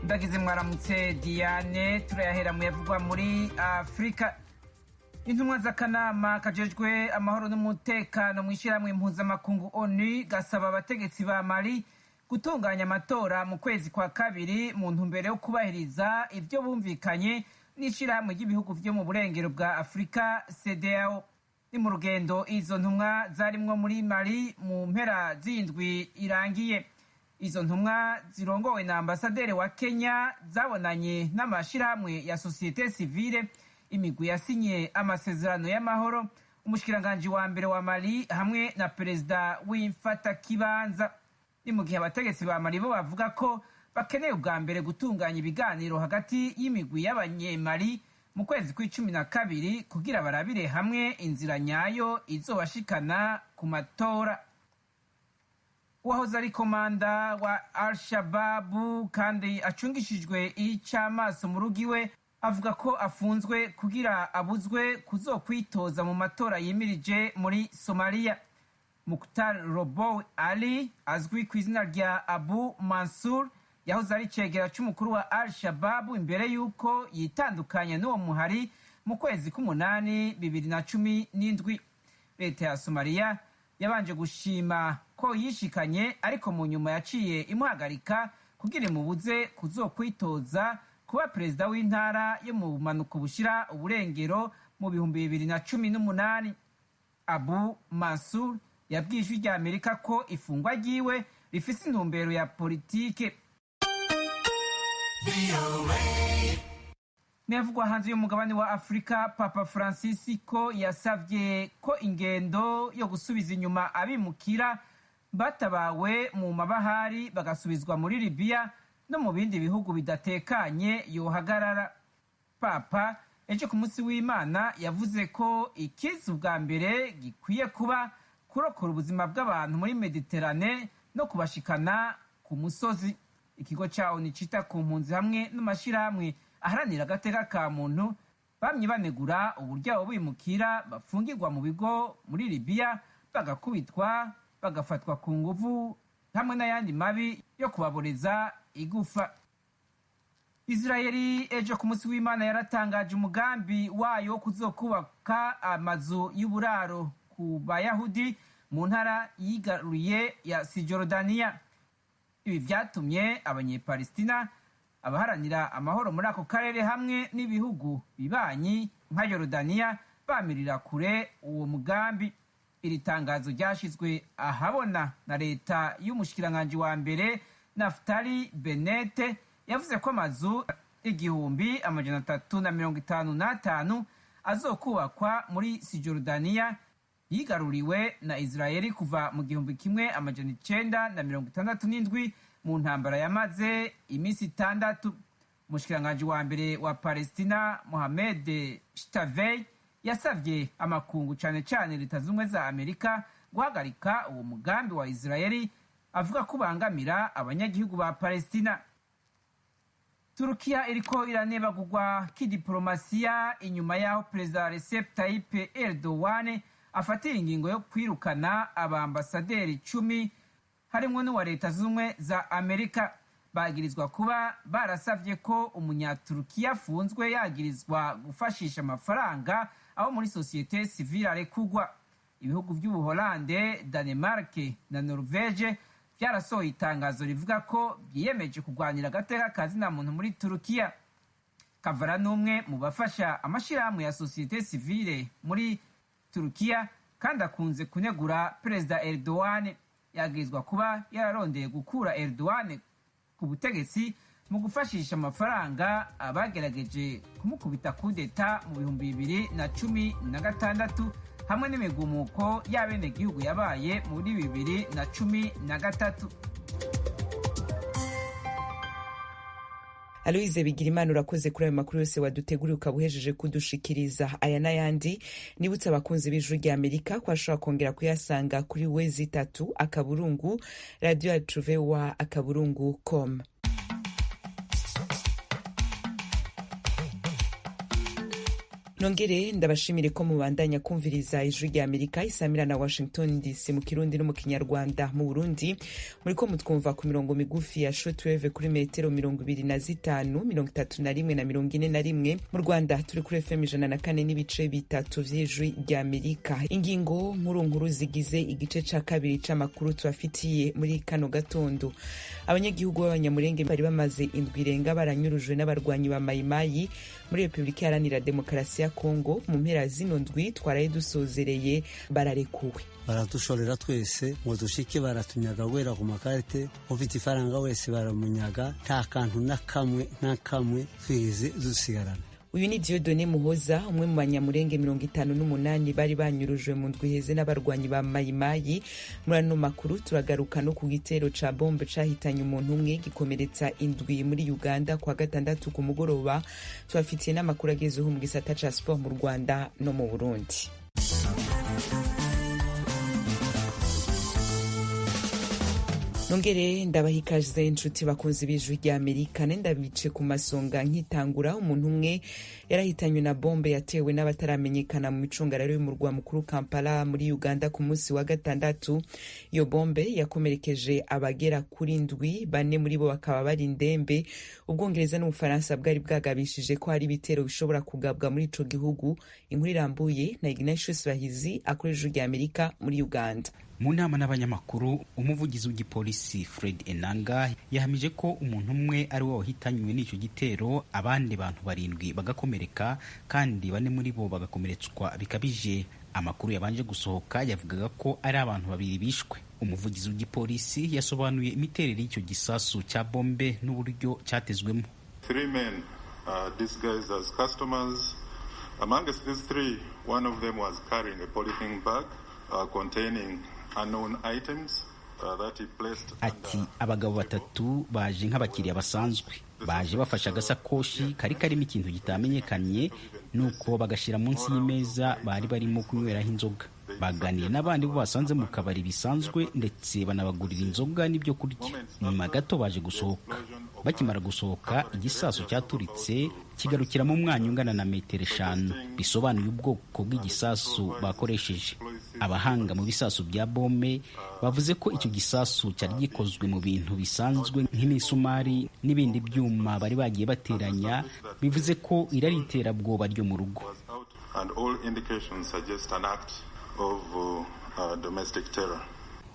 Ndagize mwaramutse Diane. Turayahera mu yavugwa muri Afurika. Intumwa z'akanama kajejwe amahoro n'umutekano mu ishyirahamwe mpuzamakungu ONU gasaba abategetsi ba Mali gutunganya amatora mu kwezi kwa kabiri mu ntumbero yo kubahiriza ibyo bumvikanye n'ishyirahamwe ry'ibihugu vyo mu burengero bwa Afurika, CEDEAO. Ni mu rugendo izo ntumwa zarimwo muri Mali mu mpera z'indwi irangiye. Izo ntumwa zirongowe na ambasaderi wa Kenya zabonanye n'amashirahamwe ya sosiyete sivile, imigwi yasinye amasezerano y'amahoro, umushikiranganji wa mbere wa Mali hamwe na perezida w'imfatakibanza. Ni mu gihe abategetsi ba Mali bo bavuga ko bakeneye ubwa mbere gutunganya ibiganiro hagati y'imigwi y'abanyemali mu kwezi kw'icumi na kabiri kugira barabire hamwe inzira nyayo izobashikana ku matora. Uwahoze ari komanda wa Al-Shababu kandi acungishijwe ic'amaso mu rugo iwe avuga ko afunzwe kugira abuzwe kuzokwitoza mu matora yimirije muri Somaliya. Mukhtar Robow Ali azwi ku izina rya Abu Mansur yahoze ari icegera c'umukuru wa Al-Shababu imbere y'uko yitandukanya n'uwo muhari mu kwezi k'umunani 2017. Leta ya Somaliya yabanje gushima ko yishikanye, ariko mu nyuma yaciye imuhagarika kugira imubuze kuzokwitoza kuba perezida w'intara yo mu bumanuko bushira uburengero mu 2018. Abu Mansur yabwiye Ijwi rya Amerika ko ifungwa ryiwe rifise intumbero ya politike. Niyavugwa hanze y'umugabane wa Afurika, Papa Francisco yasavye ko ingendo yo gusubiza inyuma abimukira batabawe mu mabahari bagasubizwa muri Libiya no mu bindi bihugu bidatekanye yohagarara. Papa ejo ku munsi w'Imana yavuze ko ikiza ubwa mbere gikwiye kuba kurokora ubuzima bw'abantu muri Mediterane no kubashikana ku musozi. Ikigo ca ONU cita ku mpunzi hamwe n'amashirahamwe aharanira agateka ka muntu bamye banegura uburyo abo bimukira bafungirwa mu bigo muri Libiya, bagakubitwa, bagafatwa ku nguvu hamwe n'ayandi mabi yo kubaboreza igufa. Israeli ejo ku munsi w'Imana yaratangaje umugambi wayo wo kuzokubaka amazu y'uburaro ku Bayahudi mu ntara yigaruriye ya Sijordaniya. Ibi vyatumye Abanyepalestina, abaharanira amahoro muri ako karere hamwe n'ibihugu bibanyi nka Yorodaniya bamirira kure uwo mugambi. Iri tangazo ryashizwe ahabona na leta y'umushikiranganji wa mbere Naftali Bennett. Yavuze ko amazu 1355 azokubakwa muri Sijordaniya yigaruriwe na Israeli kuva mu 1967 mu ntambara yamaze iminsi 6. Umushikiranganji wa mbere wa Palestina Mohamed Shtavey yasavye amakungu, cane cane Leta Zumwe za Amerika, guhagarika uwo mugambi wa Israeli, avuga ko ubangamira abanyagihugu ba Palestina. Turukiya iriko iranebagurwa kidiplomasiya inyuma y'aho Perezida Recep Tayyip Erdogan afatiye ingingo yo kwirukana abambasaderi 10 harimwo n'uwa Leta Zumwe za Amerika, bagirizwa kuba barasavye ko umunyaturukiya afunzwe yagirizwa gufashisha amafaranga abo muri sosiyete sivile arekugwa. Ibihugu vy'Ubuholande, Danemark na Norvege vyarasohoye itangazo rivuga ko vyiyemeje kurwanira agateka ka zina muntu muri Turukiya. Kavara n'umwe mu bafasha amashirahamwe ya sosiyete sivile muri Turukiya kandi akunze kunegura Perezida Erdogan. Yagirizwa kuba yararondeye gukura Erdogan ku butegetsi mu gufashisha amafaranga abagerageje kumukubita kudeta mu 2016 hamwe n'imigumuko y'abenegihugu yabaye muri 2013. Aloise Bigirimana, urakoze kuri ayo makuru yose waduteguriye ukaba uhejeje kudushikiriza. Aya n'ayandi, nibutse abakunzi b'Ijwi rya Amerika ko ashobora kongera kuyasanga kuri w.radioyacuvoa.com. Nongere ndabashimire ko mubandanya kumviriza Ijwi rya Amerika isamira na Washington DC mu Kirundi no mu Kinyarwanda. Mu Burundi muriko mutwumva ku mirongo migufi ya shortwave kuri metero 25, 31 na 41. Mu Rwanda turi kuri FM 104.3 vy'Ijwi rya Amerika. Ingingo nkuru nkuru zigize igice ca kabiri c'amakuru tubafitiye muri kano gatondo: abanyagihugu b'Abanyamurenge bari bamaze indwi irenga baranyurujwe n'abarwanyi ba Mayimayi muri Repubulika Iharanira Demokarasi ya Kongo, mu mpera zino ndwi twaraye dusozereye bararekuwe. Baradushorera twese ngo dushike, baratunyaga guhera ku makarite, ufite ifaranga wese baramunyaga, nta kantu na kamwe na kamwe twigeze dusigarana. Uyu ni Dieudonné Muhoza, umwe mu Banyamurenge 58 bari banyurujwe mu ndwi iheze n'abarwanyi ba Mayimayi. Muri ano makuru turagaruka no ku gitero ca bombe cahitanye umuntu umwe gikomeretsa indwi muri Uganda kwa gatandatu ku mugoroba. Tubafitiye n'amakuru agezeho mu gisata ca sport mu Rwanda no mu Burundi. Nongere ndabahikaze inshuti bakunzi b'Ijwi rya Amerika. Nendabice ku masonga nkitangura, umuntu umwe yarahitanywe na bombe yatewe n'abataramenyekana mu micungararo y'umurwa mukuru Kampala muri Uganda ku munsi wa gatandatu. Iyo bombe yakomerekeje abagera kuri ndwi, bane muri bo bakaba bari indembe. Ubwongereza n'Ubufaransa bwari bwagabishije ko hari ibitero bishobora kugabwa muri ico gihugu. Inkuru irambuye na Ignatius Bahizi akora Ijwi rya Amerika muri Uganda. Mu nama n'abanyamakuru, umuvugizi w'igipolisi Fred Enanga yahamije ko umuntu umwe ari we wahitanywe n'icyo gitero, abandi bantu barindwi bagakomereka, kandi bane muri bo bagakomeretswa bikabije. Amakuru yabanje gusohoka yavugaga ko ari abantu babiri bishwe. Umuvugizi w'igipolisi yasobanuye imiterere y'icyo gisasu cya bombe n'uburyo cyatezwemo. Three men, disguised as customers. Amongst these three, one of them was carrying a polythene bag containing Ati: "Abagabo batatu baje nk'abakiriya basanzwe, baje bafashe agasakoshi kari karimo ikintu kitamenyekanye, nuko bagashyira munsi y'imeza bari barimo kunyweraho inzoga. Baganiriye n'abandi bo basanze mu kabari bisanzwe, ndetse banabagurira inzoga n'ibyo kurya. Nyuma gato baje gusohoka. Bakimara gusohoka, igisasu cyaturitse kigarukira mu mwanya ungana na metero 5, bisobanuye ubwoko bw'igisasu bakoresheje. Abahanga mu bisasu bya bombe bavuze ko icyo gisasu cyari gikozwe mu bintu bisanzwe nk'imisumari n'ibindi byuma bari bagiye bateranya, bivuze ko iri ari iterabwoba ryo mu rugo."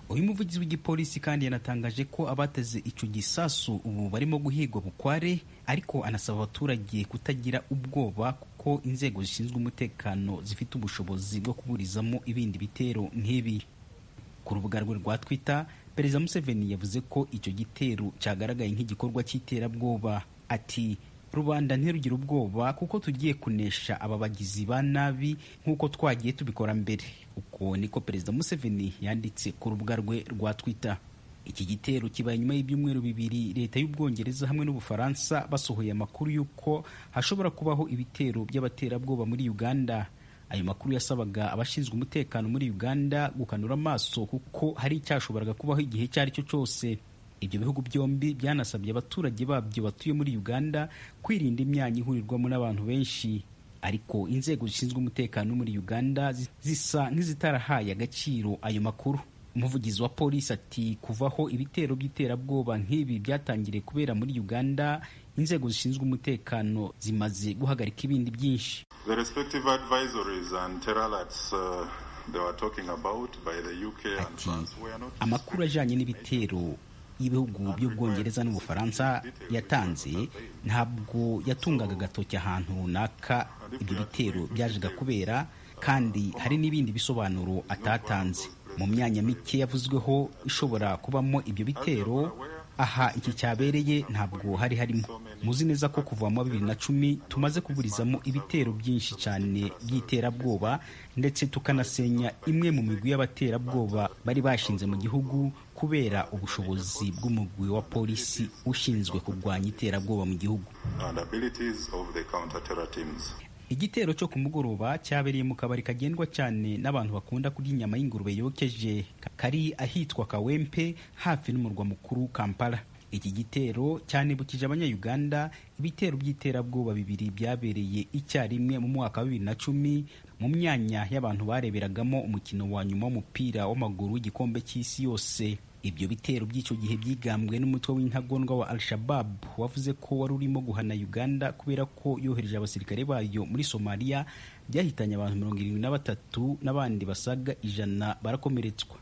Uyu muvugizi w'igipolisi kandi yanatangaje ko abateze icyo gisasu ubu barimo guhigwa bukware, ariko anasaba abaturage kutagira ubwoba kuko inzego zishinzwe umutekano zifite ubushobozi bwo kuburizamo ibindi bitero nk'ibi. Ku rubuga rwe rwa Twitter, Perezida Museveni yavuze ko icyo gitero cyagaragaye nk'igikorwa cy'iterabwoba. Ati: "Rubanda ntirugire ubwoba kuko tugiye kunesha aba bagizi ba nabi nk'uko twagiye tubikora mbere." Uko niko Perezida Museveni yanditse ku rubuga rwe rwa Twitter. Iki gitero kibaye nyuma y'ibyumweru 2 leta y'Ubwongereza hamwe n'Ubufaransa basohoye amakuru y'uko hashobora kubaho ibitero by'abaterabwoba muri Uganda. Ayo makuru yasabaga abashinzwe umutekano muri Uganda gukanura amaso kuko hari icyashoboraga kubaho igihe icyo ari cyo cyose. Ibyo bihugu byombi byanasabye abaturage babyo batuye muri Uganda kwirinda imyanya ihurirwamo n'abantu benshi, ariko inzego zishinzwe umutekano muri Uganda zisa nk'izitarahaye agaciro ayo makuru. Umuvugizi wa polisi ati: "Kuvaho ibitero by'iterabwoba nk'ibi byatangiriye kubera muri Uganda, inzego zishinzwe umutekano zimaze guhagarika ibindi byinshi." The respective advisories and terror alerts they were talking about by the UK and Ati: France were not "Amakuru ajanye n'ibitero y'ibihugu by'Ubwongereza n'Ubufaransa yatanze ntabwo yatungaga agatoki ahantu runaka ibyo bitero byajaga kubera, kandi hari n'ibindi bisobanuro atatanze. Mu myanya mike yavuzweho ishobora kubamo ibyo bitero, aha iki cyabereye ntabwo hari harimo. Muzi neza ko kuva mu 2010 tumaze kuburizamo ibitero byinshi cyane by'iterabwoba, ndetse tukanasenya imwe mu migwi y'abaterabwoba bari bashinze mu gihugu kubera ubushobozi bw'umugwi wa polisi ushinzwe kurwanya iterabwoba mu gihugu." and abilities of the counter-terror teams. Igitero cyo ku mugoroba cyabereye mu kabari kagendwa cyane n'abantu bakunda kurya inyama y'ingurube yokeje, kari ahitwa Kawempe hafi n'umurwa mukuru Kampala. Iki gitero cyanibukije Abanya-Uganda ibitero by'iterabwoba bibiri byabereye icyarimwe mu mwaka wa 2010 mu myanya y'abantu bareberagamo umukino wa nyuma w'umupira w'amaguru w'igikombe cy'isi yose. Ibyo bitero by'icyo gihe byigambwe n'umutwe w'intagondwa wa Al-Shabab wavuze ko wari urimo guhana Uganda kubera ko yohereje abasirikare bayo muri Somalia, byahitanye abantu 73 n'abandi basaga 100 barakomeretswa.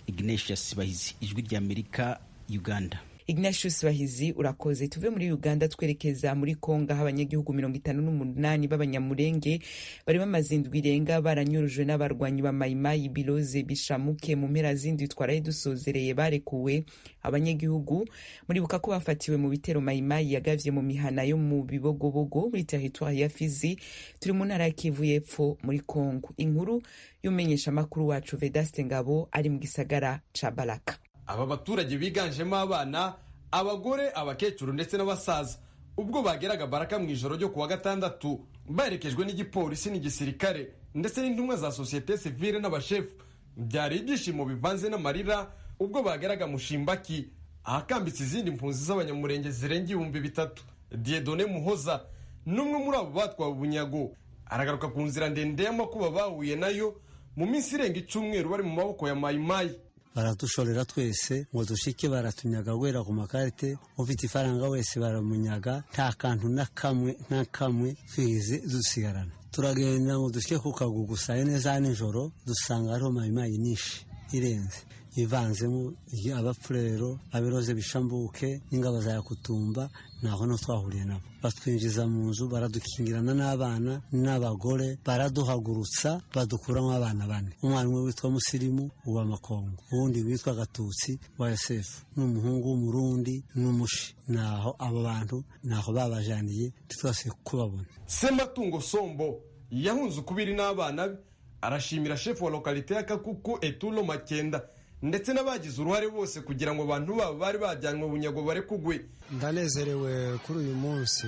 Ignatius Bahizi, Ijwi ry'Amerika, Uganda. Ignatius Bahizi, urakoze. Tuve muri Uganda twerekeza muri Kongo, aho abanyagihugu 58 b'Abanyamurenge bari bamaze indwi irenga baranyurujwe n'abarwanyi ba Mayimayi Biloze Bishamuke mu mpera z'indwi twaraye dusozereye barekuwe. Abanyagihugu muribuka ko bafatiwe mu bitero Mayimayi yagavye mu mihana yo mu Bibogobogo muri teritwari ya Fizi, turi mu ntara ya Kivu y'Epfo muri Kongo. Inkuru y'umenyeshamakuru wacu Vedaste Ngabo ari mu gisagara ca Baraka. Aba baturage biganjemo abana, abagore, abakecuru ndetse n'abasaza, ubwo bageraga Baraka mu ijoro ryo kuwa gatandatu, baherekejwe n'igipolisi n'igisirikare ndetse n'intumwa za sosiyete sivile n'abashefu, byari ibyishimo bivanze n'amarira ubwo bageraga Mushimbaki ahakambitse izindi mpunzi z'Abanyamurenge zirenga 3000. Diedone Muhoza n'umwe muri abo batwawe ubunyago aragaruka ku nzira ndende y'amakuba bahuye nayo mu minsi irenga icyumweru bari mu maboko ya Mayimayi. Baradushorera twese ngo dushike, baratunyaga guhera ku makarite, ufite ifaranga wese baramunyaga, nta kantu na kamwe na kamwe twigeze dusigarana. Turagenda ngo dushike ku kagugu saa yine za nijoro, dusanga hariho Mayimayi nyinshi irenze ivanzemo Abapfurero, Abiroze Bishambuke n'ingabo za Yakutumba. Naho no twahuriye nabo, batwinjiza mu nzu, baradukingirana n'abana n'abagore, baraduhagurutsa, badukuramo abana bane: umwana umwe witwa Musirimu uwa Makongo, uwundi witwa Gatutsi wa Yosefu, n'umuhungu w'Umurundi n'Umushi. Naho abo bantu naho babajaniye, ntitwasubiye kubabona. Sematungo Sombo yahunze ukubiri n'abana be, arashimira shefu wa lokalite ya Kakuku Etulo Makenda ndetse n'abagize uruhare bose kugira ngo abantu babo bari bajyanwe bunyago barekugwe. Ndanezerewe kuri uyu munsi.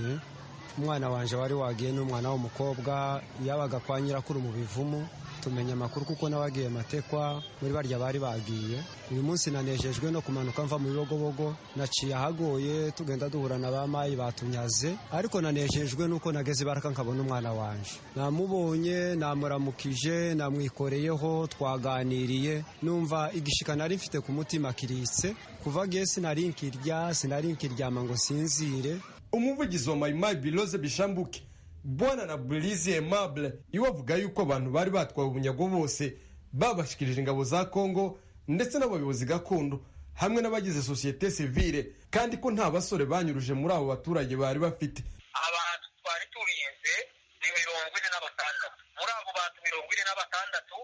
Umwana wanje wari wagiye n'umwana w'umukobwa yabaga kwa nyirakuru mu Bivumu, tumenya amakuru kuko nabagiye matekwa muri barya bari bagiye. Uyu munsi nanejejwe no kumanuka mva mu Bibogobogo, naciye ahagoye, tugenda duhura na ba Mayi batunyaze, ariko nanejejwe nuko nageze Baraka nkabona umwana wanje. Namubonye, namuramukije, namwikoreyeho, twaganiriye, numva igishika nari mfite ku mutima kiritse. Kuva gihe sinari nkirya, sinari nkiryama ngo sinzire. Umuvugizi wa Mayimayi Biloze Bishambuke, Bwana na Burizi Aimable, iwe avuga yuko abantu bari batwawe ubunyago bose babashikirije ingabo za Kongo ndetse n'abayobozi gakondo hamwe n'abagize sosiyete sivile, kandi ko nta basore banyuruje muri abo baturage bari bafite. Abantu twari turinze ni 46. Muri abo bantu 46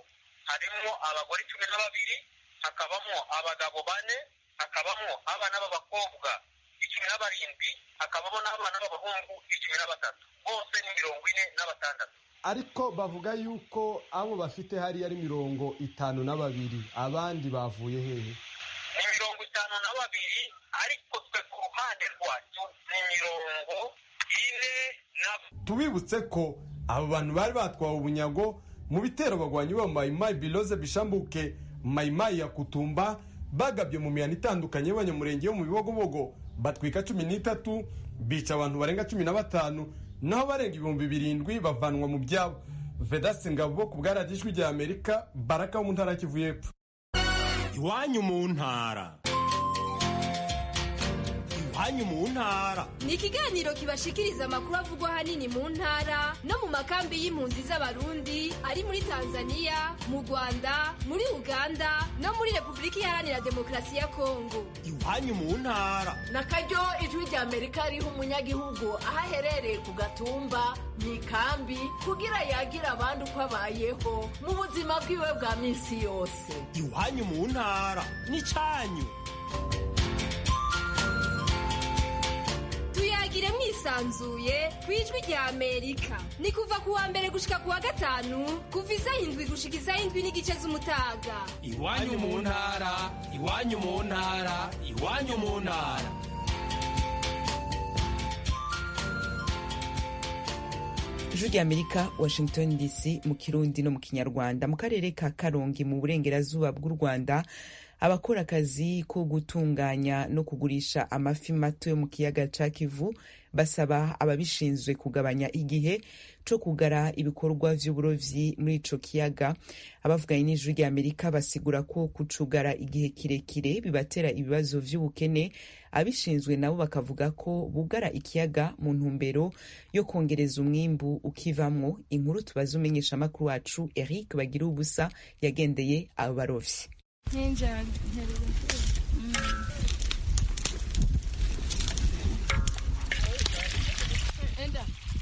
harimo abagore 12, hakabamo abagabo 4, hakabamo abana b'abakobwa 17, hakabamo n'abana b'abahungu 13, bose ni 46. Ariko bavuga yuko abo bafite hariya ari 52, abandi bavuye hehe? Ni 52, ariko twe ku ruhande rwacu ni 40. Tubibutse ko abo bantu bari batwawe ubunyago mu bitero bagwanyi ba Mayimayi Biloze Bishambuke, Mayimayi ya Kutumba, bagabye mu mihana itandukanye y'Abanyamurenge yo mu Bibogobogo, batwika 13, bica abantu barenga 15, naho barenga 7000 bavanwa mu byabo. Vedaste Ngabo ku bwa Radiyo Ijwi rya Amerika, Baraka wo mu ntara ya Kivu y'Epfo. Iwanyu mu ntara. Iwanyu mu ntara ni ikiganiro kibashikiriza amakuru avugwa ahanini mu ntara no mu makambi y'impunzi z'Abarundi ari muri Tanzania, mu Rwanda, muri Uganda no muri Repubulika Iharanira Demokarasi ya Kongo. Iwanyu mu ntara na karyo Ijwi rya Amerika riha umunyagihugu aho aherereye ku Gatumba mu ikambi kugira yagira abandi uko abayeho mu buzima bwiwe bwa minsi yose. Iwanyu mu ntara n'icyanyu. Tuyagire mwisanzuye ku Ijwi rya Amerika, ni kuva ku wa mbere gushika ku wa gatanu, kuva isaha 7 gushika isaha 7:30 z'umutaga. Iwanyu mu ntara, iwanyu mu ntara, iwanyu mu ntara. Ijwi rya Amerika, Washington DC, mu Kirundi no mu Kinyarwanda. Mu karere ka Karongi mu burengerazuba bw'u Rwanda, Abakora akazi ko gutunganya no kugurisha amafi mato yo mu kiyaga ca Kivu basaba ababishinzwe kugabanya igihe co kugara ibikorwa vy'uburovyi muri ico kiyaga. Abavuganye n'Ijwi rya Amerika basigura ko kucugara igihe kirekire bibatera ibibazo vy'ubukene. Abishinzwe nabo bakavuga ko bugara ikiyaga mu ntumbero yo kongereza umwimbu ukivamwo. Inkuru tubaza umumenyeshamakuru wacu Eric Bagira Ubusa yagendeye abo barovyi.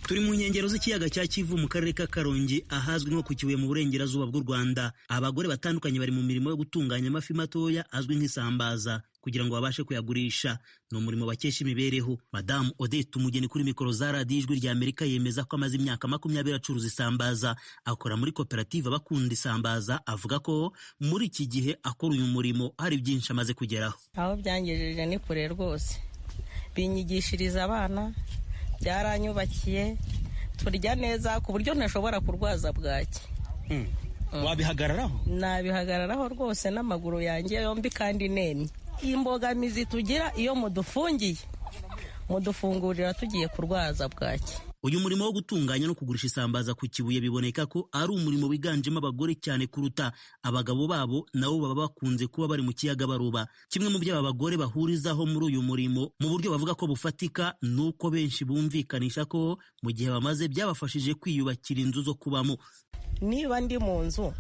Turi mu nkengero z'ikiyaga cya Kivu mu karere ka Karongi, ahazwi nko ku Kibuye mu burengerazuba bw'u Rwanda. Abagore batandukanye bari mu mirimo yo gutunganya amafi matoya azwi nk'isambaza kugira ngo babashe kuyagurisha. Ni umurimo bakesha imibereho. Madamu Odette Umugeni kuri mikoro za Radiyo Ijwi rya Amerika yemeza ko amaze imyaka 20 acuruza isambaza. Akora muri koperative abakunda isambaza. Avuga ko muri iki gihe akora uyu murimo hari byinshi amaze kugeraho. Aho byangejeje ni kure rwose, binyigishiriza abana, byaranyubakiye, turya neza ku buryo ntashobora kurwaza bwaki. Wabihagararaho? Nabihagararaho rwose n'amaguru yanjye yombi kandi nemye. Imbogamizi tugira iyo mudufungiye, mudufungurira tugiye kurwaza bwaki. Uyu murimo wo gutunganya no kugurisha isambaza ku Kibuye biboneka ko ari umurimo wiganjemo abagore cyane kuruta abagabo babo, nabo baba bakunze kuba bari mu kiyaga baroba. Kimwe mu byo aba bagore bahurizaho muri uyu murimo mu buryo bavuga ko bufatika ni uko benshi bumvikanisha ko mu gihe bamaze byabafashije kwiyubakira inzu zo kubamo. Niba ndi mu nzu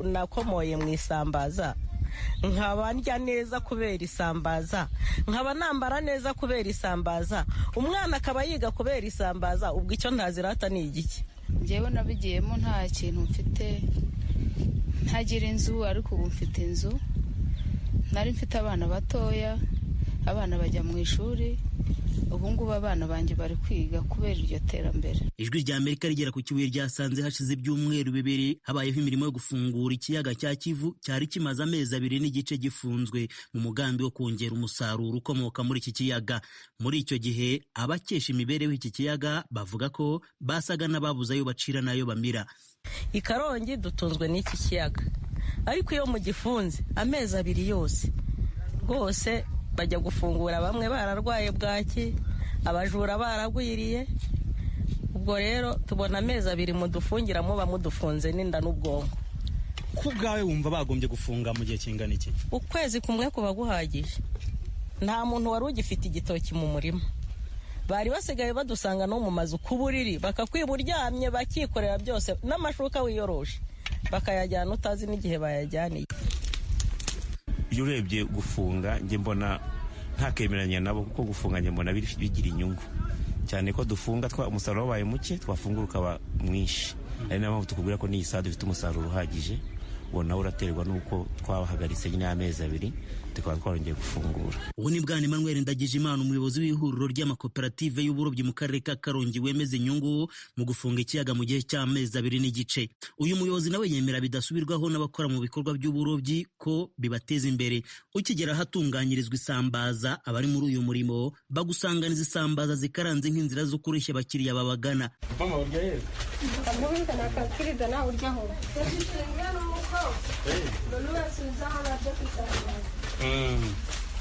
nakomoye mu isambaza, nkaba ndya neza kubera isambaza, nkaba nambara neza kubera isambaza, umwana akaba yiga kubera isambaza, ubwo icyo ntazirata ni igiki? Njyewe nabigiyemo nta kintu mfite, ntagira inzu, ariko ubu mfite inzu. Nari mfite abana batoya, abana bajya mu ishuri, ubu ngubu abana banjye bari kwiga kubera iryo terambere. Ijwi rya Amerika rigera ku Kibuye ryasanze hashize ibyumweru 2 habayeho imirimo yo gufungura ikiyaga cya Kivu cyari kimaze amezi 2.5 gifunzwe mu mugambi wo kongera umusaruro ukomoka muri iki kiyaga. Muri icyo gihe abakesha imibereho iki kiyaga bavuga ko basaga n'ababuze ayo bacira n'ayo bamira. I Karongi dutunzwe n'iki kiyaga, ariko iyo mugifunze amezi 2 yose rwose bajya gufungura, bamwe bararwaye bwaki, abajura baragwiriye. Ubwo rero tubona amezi 2 mudufungiramo, bamudufunze n'inda n'ubwonko. Ku bwawe wumva bagombye gufunga mu gihe kingana iki? Ukwezi kumwe kuba guhagije. Nta muntu wari ugifite igitoki mu murima, bari basigaye badusanga no mu mazu ku buriri, bakakwiba uryamye, bakikorera byose n'amashuka wiyoroshe bakayajyana utazi n'igihe bayajyaniye. Iyo urebye gufunga njye mbona ntakemeranya nabo, kuko gufunga njye mbona bigira inyungu cyane ko dufunga umusaruro wabaye muke, twafungura ukaba mwinshi. Ari nayo mpamvu tukubwira ko n'iyi saha dufite umusaruro uhagije, uwo nawe uraterwa n'uko twahagaritse nyine amezi 2 tukaba twarongeye gufungura. Ubu ni Bwana Emmanuel Ndagijimana, umuyobozi w'ihuriro ry'amakoperative y'uburobyi mu karere ka Karongi, wemeza inyungu mu gufunga ikiyaga mu gihe cy'amezi 2.5. Uyu muyobozi nawe yemera bidasubirwaho n'abakora mu bikorwa by'uburobyi ko bibateza imbere. Ukigera ahatunganyirizwa isambaza, abari muri uyu murimo bagusanganiza isambaza zikaranze nk'inzira zo kureshya abakiriya babagana.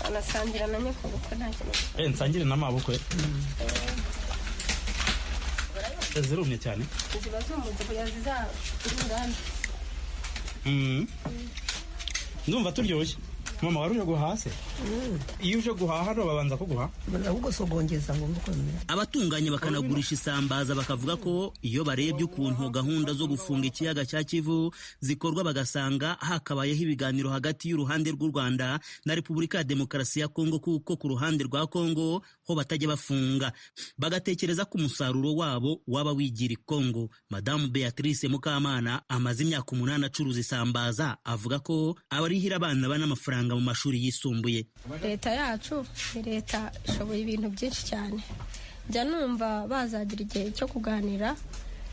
Anasangira na nyakubukwe nta kintu. Nsangire na mabukwe. Zirumye cyane. Ziba zumutse kugira zizarungane. Ndumva turyoshye. Mama wari uje guhaha se? Iyo uje guhaha hano babanza kuguha? Baragusogongeza ngo mbukomere. Abatunganya bakanagurisha isambaza bakavuga ko iyo barebye ukuntu gahunda zo gufunga ikiyaga cya Kivu zikorwa, bagasanga hakabayeho ibiganiro hagati y'uruhande rw'u Rwanda na Repubulika ya Demokarasi ya Kongo, kuko ku ruhande rwa Kongo ho batajya bafunga, bagatekereza ko umusaruro wabo waba wigira i Kongo. Madamu Beatrice Mukamana amaze imyaka 8 acuruza isambaza, avuga ko abarihira abana bana amafaranga mu mashuri yisumbuye. Leta yacu ni leta ishoboye ibintu byinshi cyane. Njya numva bazagira igihe cyo kuganira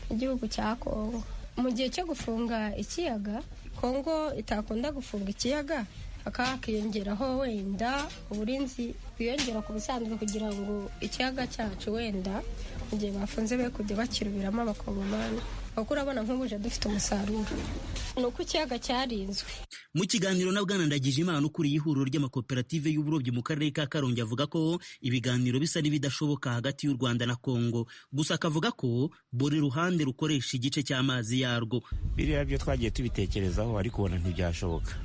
igihugu cya Kongo. Mu gihe cyo gufunga ikiyaga, Kongo itakunda gufunga ikiyaga, hakaba hakiyongeraho wenda uburinzi bwiyongera ku busanzwe kugira ngo ikiyaga cyacu wenda mu gihe bafunze be kujya bakirubiramo abakongomani. Kuko urabona nk'ubuje dufite umusaruro ni uko ikiyaga cyarinzwe. Mu kiganiro na Bwana Ndagijimana ukuriye ihuriro ry'amakoperative y'uburobyi mu karere ka Karongi, avuga ko ibiganiro bisa n'ibidashoboka hagati y'u Rwanda na Kongo, gusa akavuga ko buri ruhande rukoresha igice cy'amazi yarwo. Biriya byo twagiye tubitekerezaho ariko ubona ntibyashoboka.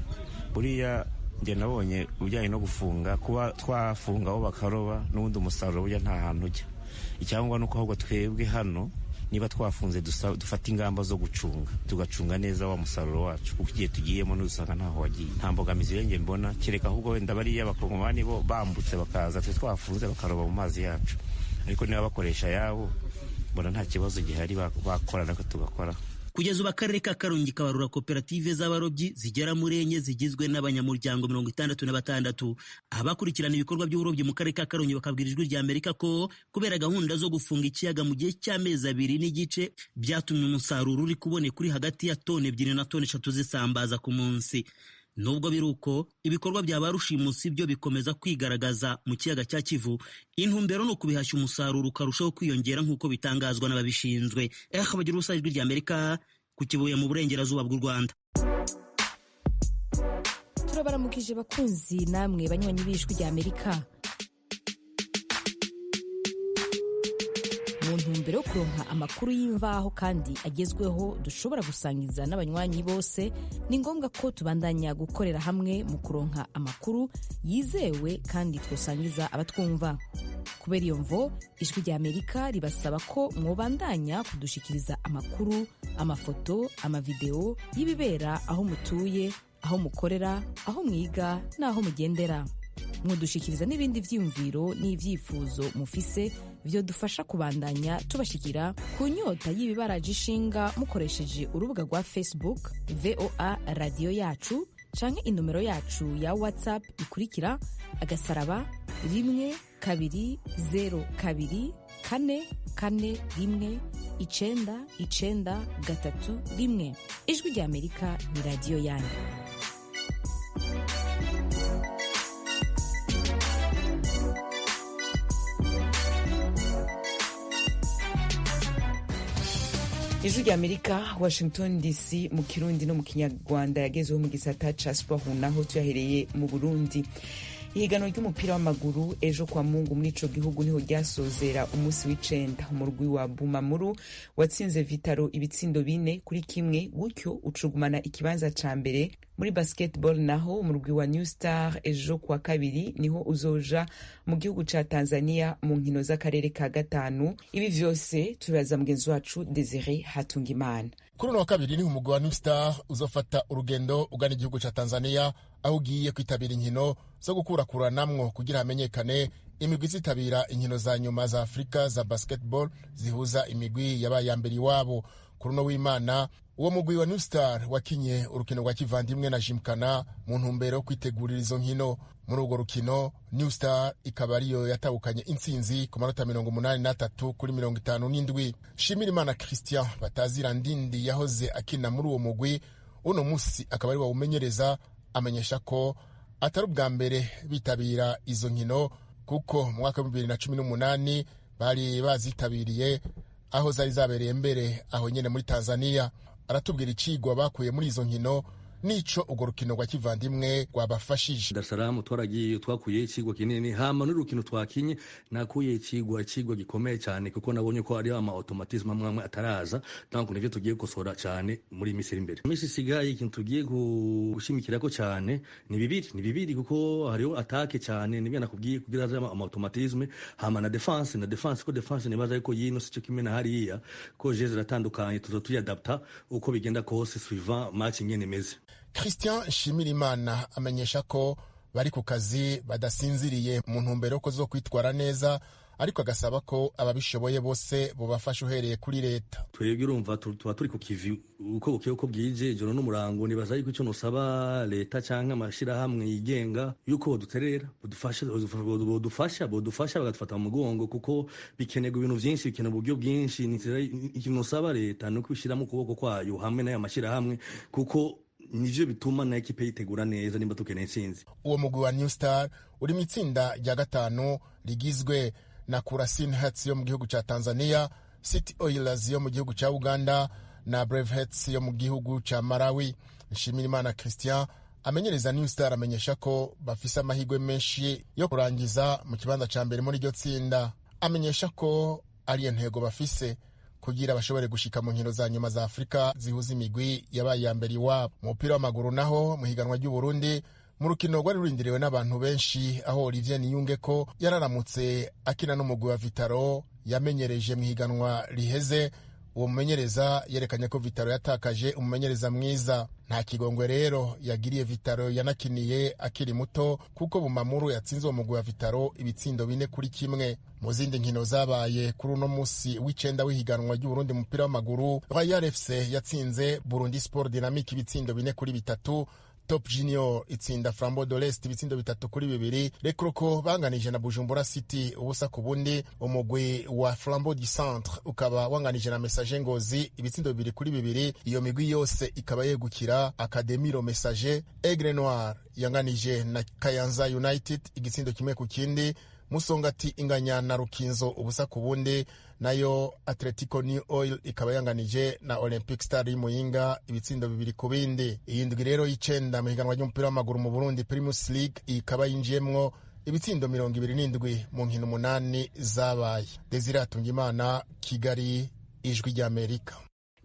Buriya njye nabonye ibijyanye no gufunga, kuba twafunga aho bakaroba n'ubundi umusaruro burya nta hantu ujya. Icyangombwa ni uko ahubwo twebwe hano niba twafunze dufata ingamba zo gucunga, tugacunga neza wa musaruro wacu, kuko igihe tugiyemo n'usanga ntaho wagiye. Nta mbogamizi yenge mbona, kereka ahubwo wenda bariya abakongomani bo bambutse bakaza twe twafunze bakaroba mu mazi yacu, ariko niba bakoresha ayabo mbona nta kibazo gihari, bakora natwe tugakora. Kugeza ubu akarere ka Karongi kabarura koperative z'abarobyi zigera muri 4 zigizwe n'abanyamuryango 66. Abakurikirana ibikorwa by'uburobyi mu karere ka Karongi bakabwira Ijwi rya Amerika ko kubera gahunda zo gufunga ikiyaga mu gihe cy'amezi 2.5 byatumye umusaruro uri kuboneka uri hagati ya toni 2 na toni 3 z'isambaza ku munsi. Nubwo biri uko, ibikorwa bya ba rushimusi byo bikomeza kwigaragaza mu kiyaga cya Kivu. Intumbero ni ukubihashya umusaruro ukarushaho kwiyongera nk'uko bitangazwa n'ababishinzwe. Bagira ubusa, Ijwi rya Amerika, ku Kibuye mu burengerazuba bw'u Rwanda. Turabaramukije bakunzi namwe banywanyi b'Ijwi rya Amerika. Mu ntumbero yo kuronka amakuru y'imvaho kandi agezweho dushobora gusangiza n'abanywanyi bose, ni ngombwa ko tubandanya gukorera hamwe mu kuronka amakuru yizewe kandi twosangiza abatwumva. Kubera iyo mvo, Ijwi rya Amerika ribasaba ko mwobandanya kudushikiriza amakuru, amafoto, amavideo y'ibibera aho mutuye, aho mukorera, aho mwiga n'aho mugendera. Mwodushikiriza n'ibindi vyiyumviro n'ivyifuzo mufise vyodufasha kubandanya tubashikira ku nyota y'ibibaraje ishinga mukoresheje urubuga rwa Facebook VOA radiyo yacu canke inomero yacu ya WhatsApp ikurikira agasaraba 1 2 0 2 4 4 1 9 9 3 1. Ijwi rya Amerika ni radiyo yanyu. Ijwi rya Amerika, Washington DC, mu Kirundi no mu Kinyarwanda. Yagezeho mu gisata ca sport, naho tuyahereye mu Burundi. Ihiganwa ry'umupira w'amaguru ejo kwa Mungu muri ico gihugu niho ryasozera umunsi w'icenda. Umurwi wa Bumamuru watsinze Vitaro ibitsindo 4-1, gutyo ucugumana ikibanza ca mbere. Muri basketball naho umurwi wa New Star ejo kwa kabiri niho uzoja mu gihugu ca Tanzania mu nkino z'akarere ka 5. Ibi vyose tubibaza mugenzi wacu Desire Hatungimana. Kuri uno wa kabiri niho umugwi wa New Star uzofata urugendo ugana igihugu ca Tanzania, aho ugiye kwitabira inkino zo gukurakuranamwo kugira hamenyekane imigwi izitabira inkino za nyuma za Afurika za basketball zihuza imigwi yabaye ya mbere iwabo. Kuri uno w'Imana uwo mugwi wa New Star wakinye urukino rwa kivandimwe na Jimkana mu ntumbero yo kwitegurira izo nkino. Muri urwo rukino New Star ikaba ariyo yatahukanye intsinzi ku manota 83 kuri 57. Shimirimana Christian batazira Ndindi yahoze akina muri uwo mugwi, uno musi akaba ari wawumenyereza, amenyesha ko atari ubwa mbere bitabira izo nkino, kuko mu mwaka wa 2018 bari bazitabiriye aho zari zabereye mbere aho nyene muri Tanzania. Aratubwira icigwa bakuye muri izo nkino nico urwo rukino rwa kivandimwe rwabafashije. Dar es Salaam twaragiye twakuye icigwa kinini, hama n'urukino twakinye nakuye icigwa gikomeye cyane, kuko nabonye ko ari ama automatisme amwe ataraza, donc nivyo tugiye gukosora cyane muri imisi iri imbere. Imisi isigaye ikintu tugiye gushimikirako cyane ni bibiri kuko hariho attaque cyane nibyo nakubwiye kugira aze ama automatisme, hama na defense ko defense nibaza yuko yino sico kimwe na hariya ko jeze ziratandukanye, tuzo tuyadapta uko bigenda kose suivant match ingene imeze. Christian Nshimirimana amenyesha ko bari ku kazi badasinziriye mu ntumbero ko zo kwitwara neza, ariko agasaba ko ababishoboye bose bobafasha uhereye kuri leta. Twebwe urumva tuba turi ku kivi uko bukeye uko bwije, ijoro n'umurango. Nibaza yuko icyo nosaba leta canke amashirahamwe yigenga yuko boduterera, bodufasha bagadufata mu mugongo, kuko bikenerwa ibintu vyinshi, bikenerwa uburyo bwinshi. Ikintu nosaba leta ni ukubishiramo ukuboko kwayo hamwe n'aya mashirahamwe, kuko nivyo bituma na ekipe yitegura neza nimba tukeneye intsinzi. Uwo mugwi wa New Star uri mu itsinda rya 5 rigizwe na Kurasin Hearts yo mu gihugu ca Tanzania, City Oilers yo mu gihugu ca Uganda na Brave Hearts yo mu gihugu ca Malawi. Nshimirimana Christian Amenyereza New Star amenyesha ko bafise amahirwe menshi yo kurangiza mu kibanza ca mbere muri iryo tsinda. Amenyesha ko ariyo ntego bafise kugira bashobore gushika mu nkino za nyuma za Afurika zihuza imigwi yabaye iya mbere iwabo. Mu mupira w'amaguru naho, mu higanwa ry'u Burundi, mu rukino rwari rurindiriwe n'abantu benshi, aho Olivier Niyungeko yararamutse akina n'umugwi wa Vitaro yamenyereje mu higanwa riheze. Uwo mumenyereza yerekanye ko Vitaro yatakaje umumenyereza mwiza. Nta kigongwe rero yagiriye Vitaro yanakiniye akiri muto, kuko Bumamuru yatsinze uwo mugwi wa Vitaro ibitsindo 4-1. Mu zindi nkino zabaye kuri uno musi w'icenda w'ihiganwa ry'Uburundi mu mupira w'amaguru, Royal FC yatsinze Burundi Sport Dynamique ibitsindo 4-3. Top Junior itsinda Flambeau de l'Est ibitsindo 3-2. Rekroko banganije na Bujumbura City 0-0. Umugwi wa Flambeau du Centre ukaba wanganije na Messager Ngozi ibitsindo 2-2. Iyo migwi yose ikaba yegukira Academiro Messager. Aigle Noir yanganije na Kayanza United igitsindo 1-0. Musongati inganya na Rukinzo 0-0. Nayo Atletico New Oil ikaba yanganije na Olympic Star y'Imuyinga ibitsindo 2-2. Iyi ndwi rero y'icenda mu higanwa ry'umupira w'amaguru mu Burundi, Primus League, ikaba yinjiyemwo ibitsindo 27 mu nkino 8 zabaye. Desire Hatungimana, Kigali, Ijwi ry'Amerika.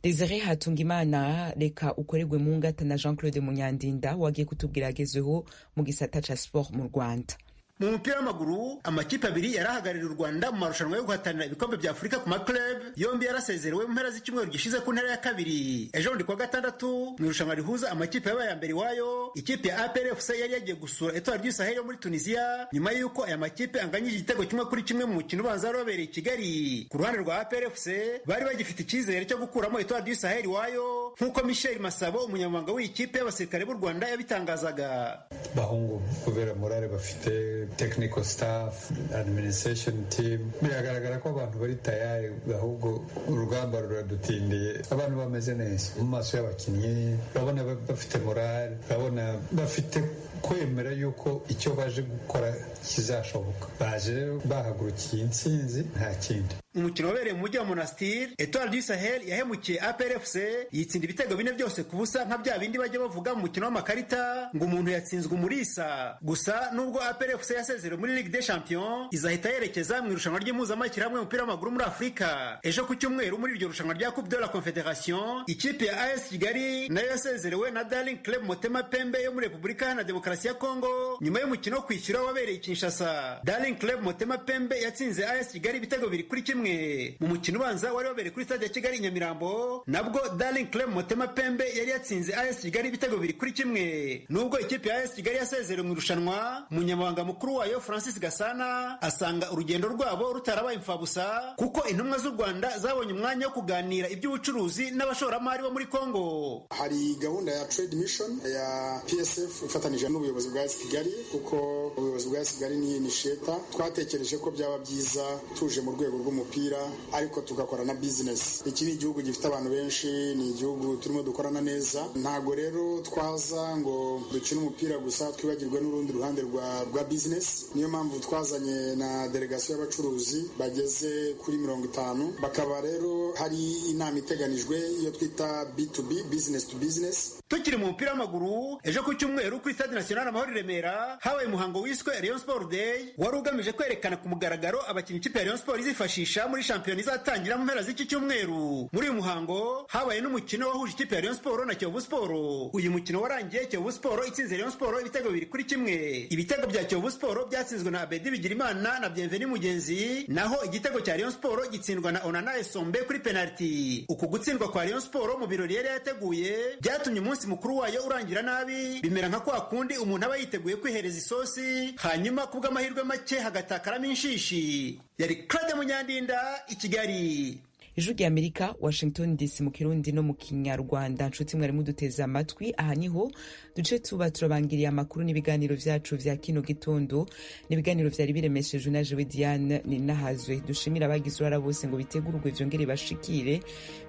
Desire Hatungimana, reka ukorerwe mu ngata na Jean Claude Munyandinda wagiye kutubwira agezeho mu gisata ca sport mu Rwanda. Mu mupira w'amaguru, amakipe abiri yarahagarariye u Rwanda mu marushanwa yo guhatanira ibikombe bya Afurika ku maklub yombi yarasezerewe mu mpera z'icyumweru gishize ku ntera ya kabiri. Ejo bundi kuwa gatandatu, mu irushanwa rihuza amakipe yabaye ya mbere iwayo, ikipe ya APR FC yari yagiye gusura Etoile du Sahel yo muri Tunisia nyuma y'uko aya makipe anganyije igitego 1-1 mu mukino ubanza wari wabereye i Kigali. Ku ruhande rwa APR FC bari bagifite icyizere cyo gukuramo Etoile du Sahel iwayo, nk'uko Michel Masabo, umunyamabanga w'iyi kipe y'abasirikare b'u Rwanda, yabitangazaga. Bahungu kubera morale bafite, technical staff, administration team, biragaragara ko abantu bari tayari, ahubwo urugamba ruradutindiye. Abantu bameze neza mu maso y'abakinnyi, urabona bafite morale, urabona bafite kwemera yuko icyo baje gukora kizashoboka. Baje rero bahagurukiye intsinzi, nta kindi. Umukino wabereye mu mujyi wa Monastir, Etoile du Sahel yahemukiye APR FC yitsinda ibitego 4-0, nka bya bindi bajya bavuga mu mukino w'amakarita ngo umuntu yatsinzwe umurisa. Gusa nubwo APR FC yasezerewe muri Ligue des Champions, izahita yerekeza mu irushanwa ry'impuzamashyirahamwe y'umupira w'amaguru muri Afurika. Ejo ku cyumweru, muri iryo rushanwa rya Coupe de la Confederation, ikipe ya AS Kigali nayo yasezerewe na Darling Club Motema Pembe yo muri Repubulika Iharanira Demokarasi ya Kongo nyuma y'umukino wo kwishyura wabereye i Kinshasa. Darling Club Motema Pembe yatsinze AS Kigali ibitego 2-1. Mu mukino ubanza wari wabereye kuri stade ya Kigali i Nyamirambo, nabwo Darling Club Motema Pembe yari yatsinze AS Kigali ibitego 2-1. Nubwo ikipe ya AS Kigali yasezerewe mu irushanwa, umunyamabanga mukuru wayo Francis Gasana asanga urugendo rwabo rutarabaye imfabusa, kuko intumwa z'u Rwanda zabonye umwanya wo kuganira iby'ubucuruzi n'abashoramari bo muri Kongo. Hari gahunda ya trade mission ya PSF ifatanije n'ubuyobozi bwa AS Kigali, kuko ubuyobozi bwa AS Kigali ni initiator. Twatekereje ko byaba byiza tuje mu rwego rw'umupira ariko tugakora na business. Iki ni igihugu gifite abantu benshi, ni igihugu turimo dukorana neza. Ntago rero twaza ngo dukine umupira gusa twibagirwe n'urundi ruhande rwa business. Niyo mpamvu twazanye na delegasiyo y'abacuruzi bageze kuri 50, bakaba rero hari inama iteganijwe iyo twita B2B, business to business. Tukiri mu mupira w'amaguru, ejo ku cyumweru kuri Stade National Amahoro i Remera habaye umuhango wiswe Rayon Sport Day, wari ugamije kwerekana ku mugaragaro abakinnyi ikipe ya Rayon Sport izifashisha muri shampiyona izatangira mu mpera z'iki cyumweru. Muri uyu muhango habaye n'umukino wahuje ikipe ya Rayon Sport na Kiyovu Sport. Uyu mukino warangiye Kiyovu Sport itsinze Rayon Sport ibitego 2-1. Ibitego bya Kiyovu Sport byatsinzwe na Abedi Bigirimana na Bienvenu Mugenzi, naho igitego cya Rayon Sport gitsindwa na Onana Esombe kuri penalty. Uku gutsindwa kwa Rayon Sport mu birori yari yateguye byatumye umunsi mukuru wayo urangira nabi, bimera nka kwa kundi umuntu aba yiteguye kwihereza isosi hanyuma kubw'amahirwe make hagatakaramo inshishi. Yari Claude Munyandinda i Kigali. Ijwi rya Amerika, Washington DC, mu Kirundi no mu Kinyarwanda. Nshuti mwari muduteze amatwi, aha niho duce tuba turabangiriye amakuru n'ibiganiro vyacu vya kino gitondo, n'ibiganiro vyari biremeshejwe na jewe Diane Ninahazwe. Dushimira abagize uruhara bose ngo bitegurwe vyongere bashikire.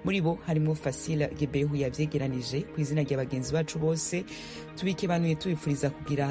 Muri bo harimo Fasila Gebehu yavyegeranije. Ku izina rya bagenzi bacu bose tubikebanuye, tubifuriza kugira